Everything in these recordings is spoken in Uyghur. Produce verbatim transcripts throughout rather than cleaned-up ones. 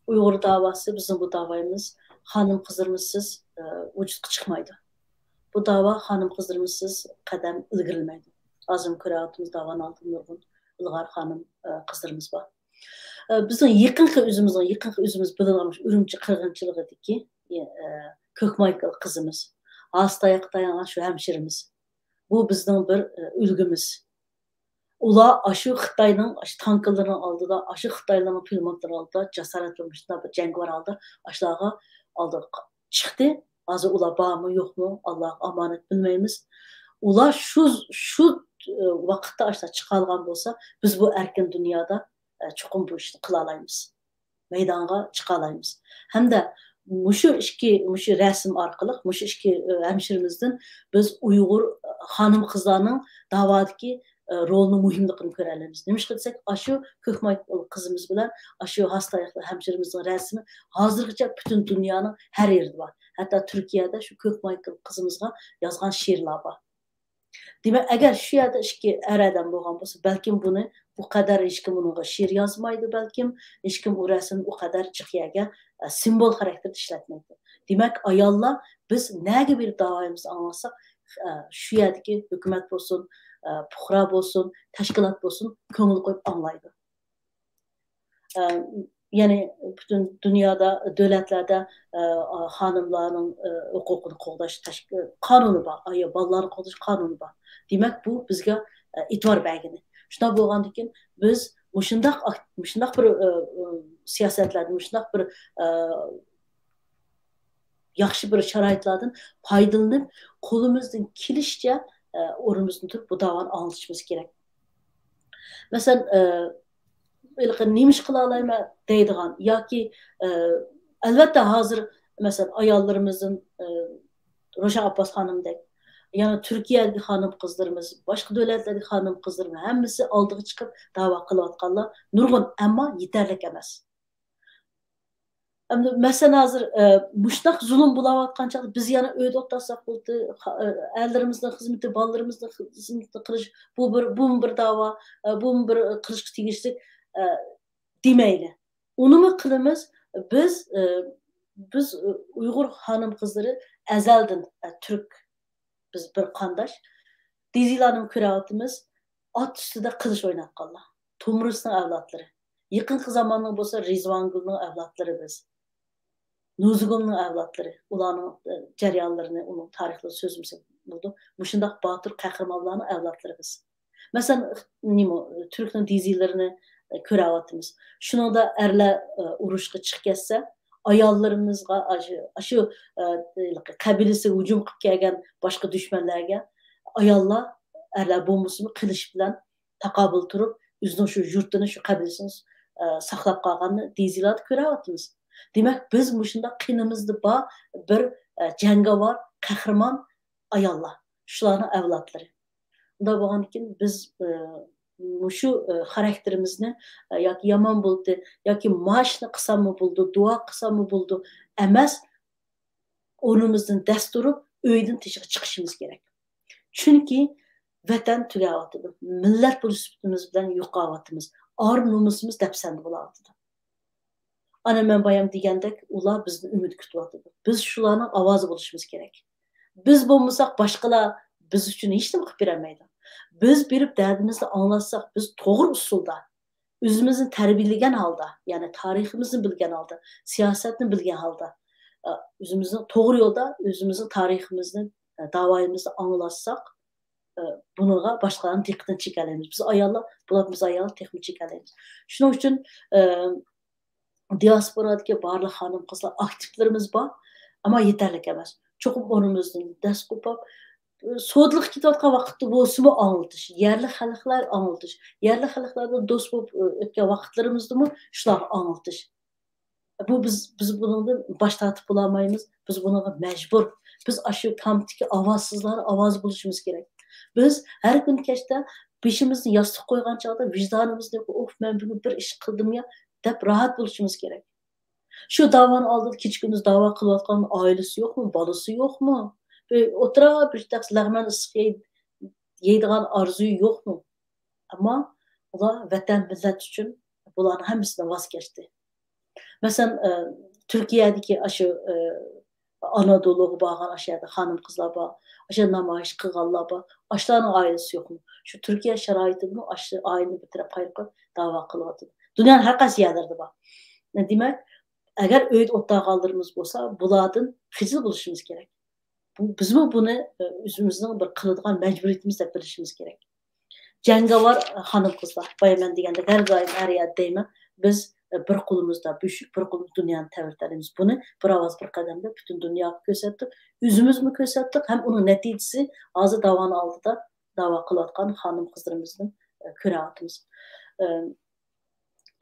ئۇيغۇر داۋاسى، بىزنىڭ بۇ داۋايىمىز خانىم قىزلىرىمىزسىز، ئە، ۋۇجۇدقا چىقمايدۇ. بۇ داۋا خانىم قىزلىرىمىزسىز قەدەم ئىلگىرىلىمەيدۇ. ھازىرمۇ كۆرۈۋاتىمىز، داۋانىڭ ئالدىدا نۇرغۇن ئىلغار خانىم، ئە، قىزلىرىمىز بار. ئە، بىزنىڭ يېقىنقى ئۆزىمىزنىڭ، يېقىنقى ئۆزىمىز بىلىدىغان ئۈرۈمچى قىرغىنچىلىقىدىكى، ئە، كۆك مايكىلىق قىزىمىز، ھاسا تاياققا تايانغان شۇ ھەمشىرىمىز. بۇ بىزنىڭ بىر، ئە، ئۈلگىمىز. ئۇلار ئاشۇ خىتاينىڭ، ئاشۇ تانكىلىرىنىڭ ئالدىدا، ئاشۇ خىتايلارنىڭ پىلىموتلىرىنىڭ ئالدىدا جاسارەتلىك مۇشۇنداق بىر جەڭگىۋار ھالدا ئاشۇلارغا ئالدىغا چىقتى. ھازىر ئۇلار بارمۇ، يوقمۇ، ئاللاغا ئامانەت، بىلمەيمىز. ئۇلار شۇ، شۇ، ئە، ۋاقىتتا ئاشۇلار چىقالىغان بولسا، بىز بۇ ئەركىن دۇنيادا، ئە، چوقۇم بۇ ئىشنى قىلالايمىز. مەيدانغا چىقالايمىز. ھەمدە مۇشۇ ئىككى، مۇشۇ رەسىم ئارقىلىق، مۇشۇ ئىككى، ئە، ھەمشىرىمىزدىن بىز ئۇيغۇر، ئە، خانىم-قىزلارنىڭ داۋادىكى، ئە، رولىنىڭ مۇھىملىقىنى كۆرەلەيمىز. نېمىشقا دېسەك، ئاشۇ كۆك مايكىلىق قىزىمىز بىلەن ئاشۇ ھاسا تاياقلىق ھەمشىرىمىزنىڭ رەسىمى ھازىرغىچە پۈتۈن دۇنيانىڭ ھەر يېرىدە بار. ھەتتا تۈركىيەدە شۇ كۆك مايكىلىق قىزىمىزغا يازغان شېئىرلار بار. دېمەك، ئەگەر شۇ يەردە ئىككى ئەر ئادەم بولغان بولسا، بەلكىم بۇنى ئۇ قەدەر ھېچكىم ئۇنىڭغا شېئىر يازمايدۇ، بەلكىم ھېچكىم ئۇ رەسىمنى ئۇ قەدەر جىق يەرگە، ئە، سىمۋول خاراكتېرىدە ئىشلەتمەيدۇ. دېمەك، ئاياللار، بىز نەگە بېرىپ داۋايىمىزنى ئاڭلاتساق، ئە، شۇ يەردىكى ھۆكۈمەت بولسۇن، ئە، پۇقرا بولسۇن، تەشكىلات بولسۇن، كۆڭۈل قويۇپ ئاڭلايدۇ. ئە، يەنى پۈتۈن دۇنيادا، دۆلەتلەردە، ئە، خانىملارنىڭ، ئە، ھوقۇقىنى قوغداش تەشك-، قانۇنى بار، ئايال بالىلارنى قوغداش قانۇنى بار. دېمەك، بۇ بىزگە، ئە، ئېتىبار بەرگىنى. شۇنداق بولغاندىكىن، بىز مۇشۇنداق ئاك-، مۇشۇنداق بىر، ئە، ئە، سىياسەتلەردىن، مۇشۇنداق بىر، ئە، ياخشى بىر شارائىتلاردىن پايدىلىنىپ، قولىمىزدىن كېلىشىچە، ئە، ئورنىمىزدىن تۇرۇپ، بۇ داۋانى ئاڭلىتىشىمىز كېرەك. مەسىلەن، ئە، ھېلىقى نېمە ئىش قىلالايمەن دەيدىغان ياكى، ئە، ئەلۋەتتە، ھازىر، مەسىلەن، ئاياللىرىمىزدىن، ئە، روشەن ئابباس خانىمدەك، يەنە تۈركىيەدىكى خانىم قىزلىرىمىز، باشقا دۆلەتلەردىكى خانىم قىزلىرىمىز ھەممىسى ئالدىغا چىقىپ داۋا قىلىۋاتقانلار نۇرغۇن، ئەمما يېتەرلىك ئەمەس. ئەمدى مەسىلەن، ھازىر، ئە، مۇشۇنداق زۇلۇم بولاۋاتقان چاغدا بىز يەنە ئۆيدە ئولتۇرساق بولدى، خا-، ئە، ئەرلىرىمىزنىڭ خىزمىتى، بالىلىرىمىزنىڭ خىزمىتىنى قىلىش، بۇ بىر، بۇمۇ بىر داۋا، ئە، بۇمۇ بىر، ئە، قىلىشقا تېگىشلىك، ئە، دېمەيلى. ئۇنىمۇ قىلىمىز. بىز، ئە، بىز، ئە، ئۇيغۇر خانىم قىزلىرى ئەزەلدىن، ئە، تۈرك، بىز بىر قانداش. دېزىلارنىمۇ كۆرەۋاتىمىز. ئات ئۈستىدە قىلىچ ئويناتقانلار. تومۇرۇسنىڭ ئەۋلادلىرى. يېقىنقى زاماننىڭ بولسا رىزۋانگۈلنىڭ ئەۋلادلىرى بىز. نۇزۇگۇمنىڭ ئەۋلادلىرى. ئۇلارنىڭ، ئە، جەريانلىرىنى، ئۇنىڭ تارىخلىرىنى سۆزلىمىسەك بولىدۇ. مۇشۇنداق باتۇر قەھرىمانلارنىڭ ئەۋلادلىرى بىز. مەسىلەن، نېمە، تۈركنىڭ دېزىلىرىنى، ئە، كۆرەۋاتىمىز. شۇنىڭدا ئەرلەر، ئە، ئۇرۇشقا چىقىپ كەتسە، ئاياللىرىمىزغا ئاشۇ، ئاشۇ، ئە، قەبىلىسىگە ھۇجۇم قىلىپ كەلگەن باشقا دۈشمەنلەرگە ئاياللار، ئەرلەر بولمىسىمۇ قىلىچ بىلەن تاقابىل تۇرۇپ، ئۆزىنىڭ شۇ يۇرتىنى، شۇ قەبىلىسىنى، ئە، ساقلاپ قالغاننى دېزىلاردا كۆرۈۋاتىمىز. دېمەك، بىز مۇشۇنداق قېنىمىزدا بار بىر، ئە، جەڭگىۋار، قەھرىمان ئاياللار. شۇلارنىڭ ئەۋلادلىرى. ئۇنداق بولغاندىكىن بىز، ئە، مۇشۇ، ئە، خاراكتېرىمىزنى، ئە، ياكى يامان بولدى، ياكى مانا شۇنى قىلساممۇ بولىدۇ، دۇئا قىلساممۇ بولىدۇ ئەمەس، ئورنىمىزدىن دەس تۇرۇپ، ئۆيدىن تېشىغا چىقىشىمىز كېرەك. چۈنكى ۋەتەن تۈگەۋاتىدۇ. مىللەت بولۇش سۈپىتىمىز بىلەن يوقاۋاتىمىز. ئار نومۇسىمىز دەپسەندە بولاۋاتىدۇ. ئانا، مەن بايام دېگەندەك، ئۇلار بىزدىن ئۈمىد كۈتۈۋاتىدۇ. بىز شۇلارنىڭ ئاۋازى بولۇشىمىز كېرەك. بىز بولمىساق، باشقىلار بىز ئۈچۈن ھېچنېمە قىلىپ بېرەلمەيدۇ. بىز بېرىپ دەردىمىزنى ئاڭلاتساق، بىز توغرا ئۇسۇلدا، ئۆزىمىزنى تەربىيەلىگەن ھالدا، يەنى تارىخىمىزنى بىلگەن ھالدا، سىياسەتنى بىلگەن ھالدا، ئە، ئۆزىمىزنى توغرا يولدا، ئۆزىمىزنىڭ تارىخىمىزنى، ئە، داۋايىمىزنى ئاڭلاتساق، ئە، بۇنىڭغا باشقىلارنىڭ دىققىتىنى چېكەلەيمىز. بىز ئاياللار، بولۇپ بىز ئاياللار تېخىمۇ چېكەلەيمىز. شۇنىڭ ئۈچۈن، ئە، دىياسپورادىكى بارلىق خانىم-قىزلار، ئاكتىپلىرىمىز بار، ئەمما يېتەرلىك ئەمەس. چوقۇم ئورنىمىزدىن دەس قوپۇپ، سودىلىق كېتىۋاتقان ۋاقىتتا بولسىمۇ ئاڭلىتىش، يەرلىك خەلقلەر ئاڭلىتىش، يەرلىك خەلقلەر بىلەن دوست بولۇپ ئۆتكەن ۋاقىتلىرىمىزدىمۇ شۇلارغا ئاڭلىتىش. بۇ بىز، بىز بۇنىڭدىن باش تارتىپ بولالمايمىز. بىز بۇنىڭغا مەجبۇر. بىز ئاشۇ تامدىكى ئاۋازسىزلار ئاۋازى بولۇشىمىز كېرەك. بىز ھەر كۈنى كەچتە بېشىمىزنى ياستۇققا قويغان چاغدا ۋىجدانىمىزنى، «ئوف، مەن بۈگۈن بىر ئىش قىلدىميا» دەپ راھەت بولۇشىمىز كېرەك. شۇ داۋانىڭ ئالدىدا كېچە-كۈندۈز داۋا قىلىۋاتقان ئائىلىسى يوقمۇ، بالىسى يوقمۇ؟ بىر ئولتۇرۇپ بىر تەخسە لەغمەن ئىسسىق يەي-، يەيدىغان ئارزۇيى يوقمۇ؟ ئەمما ئۇلار ۋەتەن، مىللەت ئۈچۈن بۇلارنىڭ ھەممىسىدىن ۋاز كەچتى. مەسىلەن، ئە، تۈركىيەدىكى ئاشۇ، ئە، ئانادولۇغا بارغان ئاشۇ يەردە خانىم-قىزلار بار، ئاشۇ يەردە نامايىش قىلغانلار بار. ئاشۇلارنىڭ ئائىلىسى يوقمۇ؟ شۇ تۈركىيە شارائىتىدىمۇ ئاشۇ ئائىلىنى بىر تەرەپكە ئايرىپ قويۇپ داۋا قىلىۋاتىدۇ. دۇنيانىڭ ھەر قايسى يەرلىرىدە بار. دېمەك، ئەگەر ئۆيدە ئولتۇرغانلىرىمىز بولسا، بۇلاردىن خىجىل بولۇشىمىز كېرەك. بۇ، بىزمۇ بۇنى، ئە، ئۆزىمىزنىڭ بىر قىلىدىغان مەجبۇرىيىتىمىز دەپ بىلىشىمىز كېرەك. جەڭگەۋار، ئە، خانىم-قىزلار، بايا مەن دېگەندەك ھەر دائىم، ھەر يەردە دەيمەن، بىز، ئە، بىر قولىمىزدا بۆشۈك، بىر قولىمىزدا دۇنيانى تەۋرىتەلەيمىز. بۇنى بىر ئاۋاز، بىر قەدەمدە پۈتۈن دۇنياغا كۆرسەتتۇق، ئۆزىمىزمۇ كۆرسەتتۇق ھەم ئۇنىڭ نەتىجىسى ھازىر داۋانىڭ ئالدىدا داۋا قىلىۋاتقان خانىم-قىزلىرىمىزدىن، ئە، كۆرۈۋاتىمىز. ئە،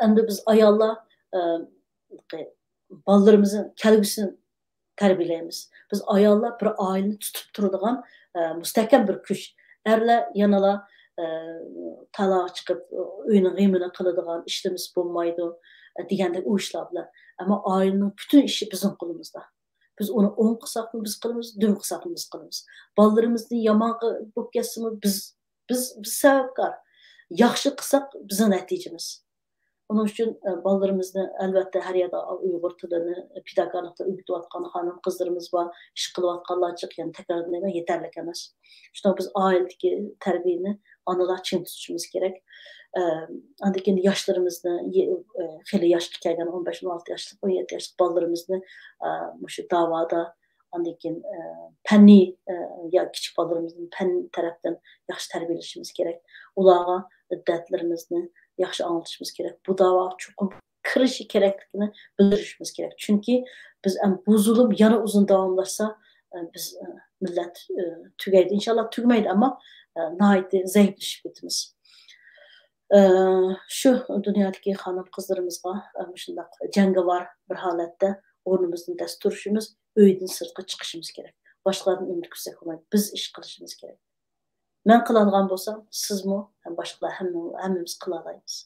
ئەمدى بىز ئاياللار، ئە، بالىلىرىمىزنىڭ كەلگۈسىنى تەربىيەلەيمىز. بىز ئاياللار بىر ئائىلىنى تۇتۇپ تۇرىدىغان، ئە، مۇستەھكەم بىر كۈچ. ئەرلەر يەنىلا، ئە، تالاغا چىقىپ، ئۆينىڭ غېمىنى قىلىدىغان، ئىشلىمىسە بولمايدۇ، ئە، دېگەندەك ئۇ ئىشلار بىلەن. ئەمما ئائىلىنىڭ پۈتۈن ئىشى بىزنىڭ قولىمىزدا. بىز ئۇنى ئوڭ قىلساقمۇ بىز قىلىمىز، دۈم قىلساقمۇ بىز قىلىمىز. بالىلىرىمىزنى يامان قىل-، بولۇپ كەتسىمۇ بىز، بىز، بىز سەۋەبكار. ياخشى قىلساق بىزنىڭ نەتىجىمىز. ئۇنىڭ ئۈچۈن، ئە، بالىلىرىمىزنى، ئەلۋەتتە، ھەر يەردە ئۇيغۇر تىلىنى، پىداكارلىقتا ئۆگىتىۋاتقان خانىم-قىزلىرىمىز بار، ئىش قىلىۋاتقانلار جىق، يەنە تەكرارلىمايمەن، يېتەرلىك ئەمەس. شۇڭا بىز ئائىلىدىكى تەربىيەنى ئانىلار چىڭ تۇتۇشىمىز كېرەك. ئە، ئاندىن كېيىن ياشلىرىمىزنى، يە-، ئە، خېلى ياشقا كەلگەن ئون بەش، ئون ئالتە ياشلىق، ئون يەتتە ياشلىق بالىلىرىمىزنى، ئە، مۇشۇ داۋادا، ئاندىن كېيىن، ئە، پەننىي، ئە، يا كىچىك بالىلىرىمىزنى پەن تەرەپتىن ياخشى تەربىيەلىشىمىز كېرەك. ئۇلارغا دەردلىرىمىزنى ياخشى ئاڭلىتىشىمىز كېرەك. بۇ داۋاغا چوقۇم كىرىشى كېرەكلىكىنى بىلدۈرۈشىمىز كېرەك. چۈنكى بىز ئەم-، بۇ زۇلۇم يەنە ئۇزۇن داۋاملاشسا، ئە، بىز، ئە، مىللەت، ئە، تۈگەيدۇ. ئىنشاللا تۈگىمەيدۇ، ئەمما، ئە، ناھايىتى زەئىپلىشىپ كېتىمىز. ئە، شۇ دۇنيادىكى خانىم-قىزلىرىمىزغا، ئە، مۇشۇنداق جەڭگىۋار بىر ھالەتتە ئورنىمىزدىن دەس تۇرۇشىمىز، ئۆيدىن سىرتقا چىقىشىمىز كېرەك. باشقىلاردىن ئۈمىد كۈتسەك بولمايدۇ. بىز ئىش قىلىشىمىز كېرەك. مەن قىلالىغان بولسام، سىزمۇ ھەم باشقىلار ھەممە-، ھەممىمىز قىلالايمىز.